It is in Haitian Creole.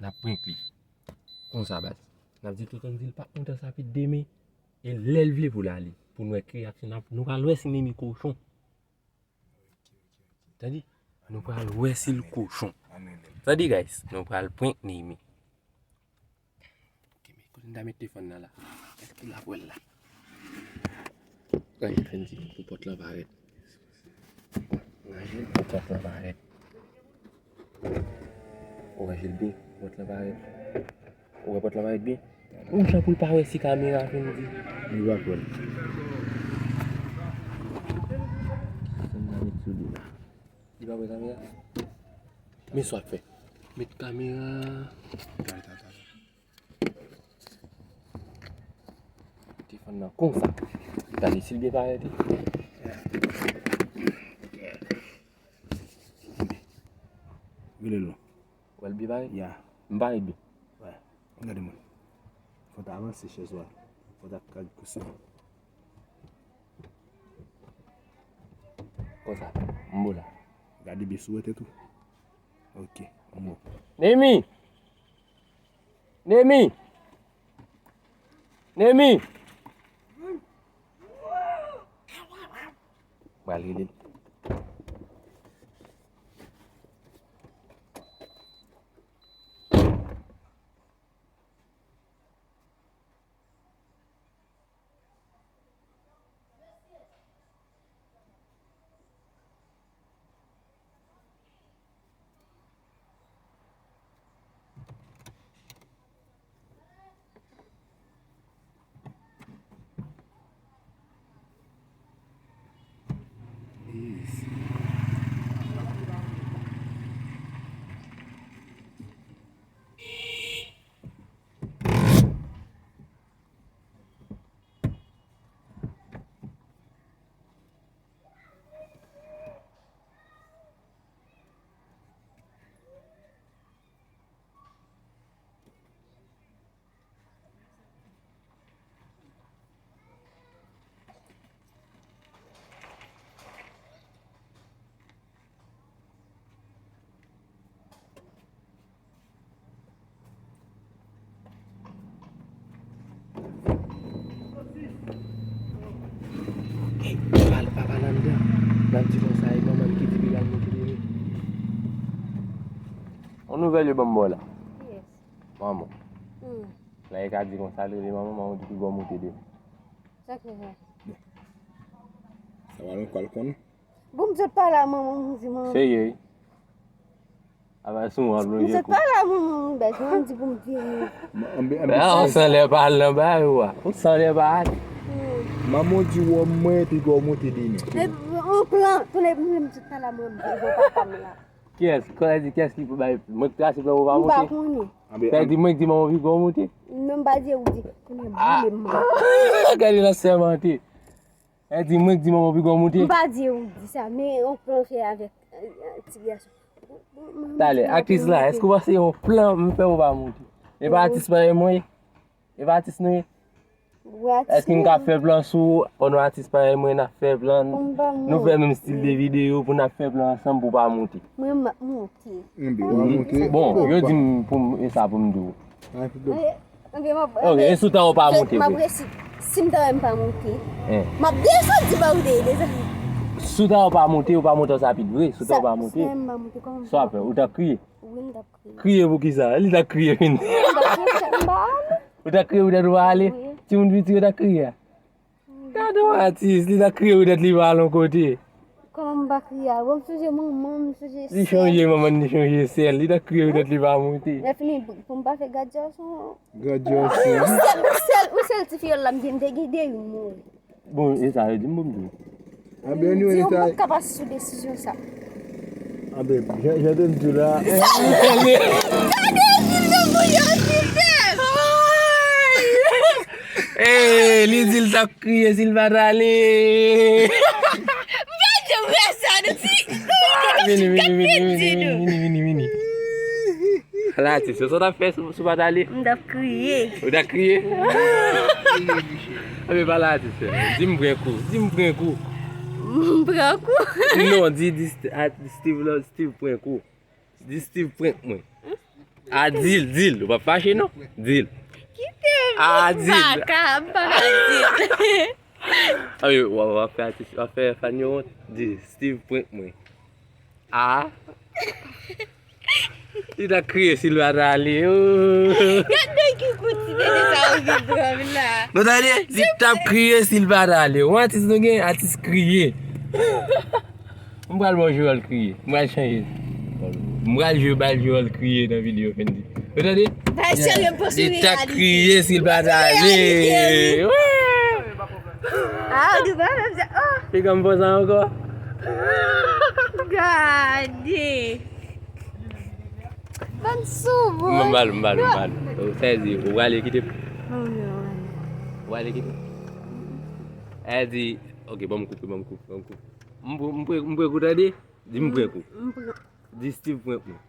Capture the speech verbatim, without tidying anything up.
N ap prank li. Konsa, baz. N ap di Tonton di l pa kontan sa pit demen. E lè l vle pou l ale. Pou n wè ki reyaksyon n ap, nou pral wè si Nemi kochon. Tande? Nou pral wè si l kochon. Tande, guys, nou pral prank Nemi. Ok, men kote n ta met telefòn nan la? Èske l ap wè l la? Gade, fè n di pou pòt lan parèt. Gade, pou pòt lan parèt. Ou wè jil byen, pòt lan parèt. Ou wè pòt lan parèt byen? Ou jan pou l pa wè si kamera fè n di. Li pa kwè l. Sa n ta met sou li la? Li pa wè kamera? Men sa w ap fè. Met kamera. Talè, talè, talè. Telefòn nan konsa. Gade si l byen parèt wi. Rele l non. Wè l byen parèt? Ya. M parèt byen? Wè. Gade mwen. Fò w ta avanse chèz ou a. Fò w ta kag kousen. Konsa. M bo la. Gade byen sou wè tèt ou. Ok. M bo. Nemi! Nemi! Nemi! Pral rele l. Ey, pa, pa, pa pale anndan. N ap di konsa, e manman m ki di piga l monte demen. On nouvèl yo ban m ba w la. Kiyès? Manman. Hmm. La e ka di konsa, l rele manman, manman di piga w monte demen. Sa k fè sa? Sa pa yon kwal konn. Bon, m sot pale a manman m, m di manman. Serye wi. Aba sou w ap lonje kou. M sot pale a manman m, bèj, manman m di pou m vini. Anben, anben, a, ou san lè pa al nan bagay ou a. Ou san lè pa al. Hmm. Manman w di w wè mwen epi w monte demen. E, on plan, tou lè m sot pale a manman m, di bon papa m la. Kiyès? Kòlè di kiyès ki pou bay? Mwen k trase plan pou w pa monte? M pa konnen. Sa di mwen k di manman w piga w monte? Non, m pa di ou di. Konnen boule m. Ah! Gade l ap sèmante. Sa di mwen k di manman w piga w monte? M pa di ou di sa, men yon plan fè avèk, euh, ti gason. Talè, aktris la, èske w panse yon plan m fè ou pa monte? E pa atis parèy mwen ye? E pa atis nou ye? Èske n ka fè plan sou ou, pandan atis parèy mwen, n ap fè plan, nou fè menm stil de videyo pou n ap fè plan ansanm pou w pa monte? Mwen, m ap monte. Enben, w a monte. Bon, yo di m pou m, e sa pou m di w. Ok, e si w ta wè w pa monte vre? Si m ta wè m pa monte, m ap desann ti ba ou de, desann. Si w ta wè w pa monte, ou pa monte an sapit vre, si w ta wè w pa monte, sa w ap fè? Ou t ap kriye? Wi, m t ap kriye. Kriye pou kisa? Li t ap kriye vin. M t ap kriye poutèt m pa ale. Ou t ap kriye poutèt ou pa ale? Wi. Timoun piti yo t ap kriye a? Gade yon atis, li t ap kriye poutèt li pa al yon kote. Kòman m pa kriye a? Bon, m sonje manman m, m sonje sè m. Li chonje manman l, li chonje sè l. Li t ap kriye poutèt li pa monte. Lè fini, pou m pa fè gad gason. Gad gason. Yon sèl, yon sèl, yon sèl ti fiyòl la m gen, m te gen de youn mouri. Bon, e sa yo di m pou m di w. Anben, anyway, di yo m pa t ka pase sou desizyon sa. Anben, jan, jan te m di w la. Gade Jil nan bouyon ti fè. Hey, li di l t ap kriye si l pa t ale. M pa janm wè sa, nou ti. Vini, vini, vini, vini, vini, vini, vini. Ala atis, se sa w t ap fè si, si w pa t ale? M t ap kriye. Ou t ap kriye? Anben pale atis, di m prank ou. Di m prank ou. M prank ou? Non, di, di St-, a, di Steve la, Steve prank ou. Di Steve prank mwen. A, di l, di l. Ou p ap fache, non? Di l. Kite m. A, di l. M pa ka, m pa ka di l. A wi, w ap fè atis, w ap fè fan yo wont. Di Steve prank mwen. A. Li t ap kriye si l pa t ale. Oh. Gade ki kout ti tete sa ou vin pran m la. Nou tande? Li t ap kriye si l pa t ale. Yon atis nou gen, atis kriye. M pral ba w jwe wòl kriye. M pral chanje. M pral jwe ba l jwe wòl kriye nan videyo Fendi. Ou tande? Bay serye m panse Li t ap reyalite. Kriye si l pa t ale. Reyalite, Wouy! Ah, ou di pa menm sa. Oh, Piga m fè sa ankò. Gade. Ban sou M moun. mal, m mal, m mal. Ou sezi, ou prale kite m. Oh, non. Ou prale kite m. Elle dit, ok, ban m koupe, ban m koupe, ban m koupe. M pre, m pre, m pre kou tande. Di m pre kou. M pran. Di Steve prank mwen.